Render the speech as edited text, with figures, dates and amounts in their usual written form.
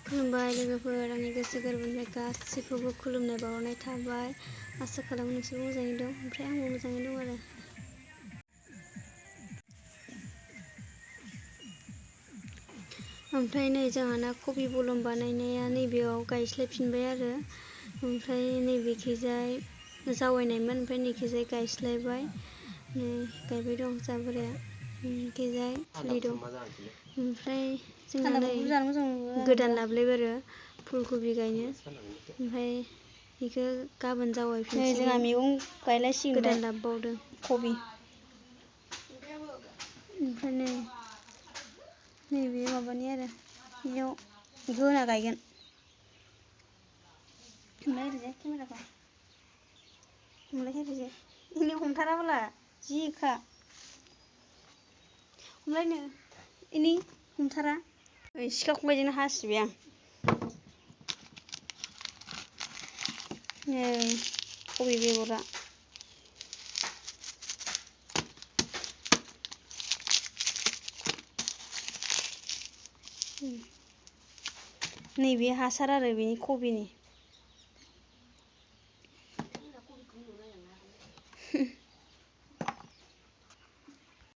खुलुमबाय लोगोफोर, आंनि गोसो गोरबोनिफ्राय गासैखौबो खुलुमनाय बावहरनाय थाबाय। आसा खालामो नोंसोरबो मोजाङै दं, ओमफ्राय आंबो मोजाङै दं आरो। ओमफ्राय नै जोंहाना कबि बलम बानायनाया नैबेयाव गायस्लायफिनबाय आरो। ओमफ्राय नैबेखैजाय जावैनायमोन, ओमफ्राय नैखैजाय गायस्लायबाय। नै गायबाय दं जोंहा बोराया, नैखैजाय फुलि दं। ओमफ्राय जोंना नै गोदान लाबोलायबाय आरो फुलकबि गायनो। ओमफ्राय बेखौ गाबोन जावैफिनसिगोन। जोंहा मैगं गायलायसिगोन, गोदान लाबोबावदों कबि। ओमफ्राय नैबे माबानि आरो बेयाव बेखौ होना गायगोन। ओमफ्राय ओरैजाय केमेराखौ ओरैजाय इनि हमथाराब्ला जिखा हमलायनो इनि हमथारा सिखा खंखाइजोंनो हासिबाय आं। नै कबि बेगरा नैबे हासार आरो बेनि कबिनि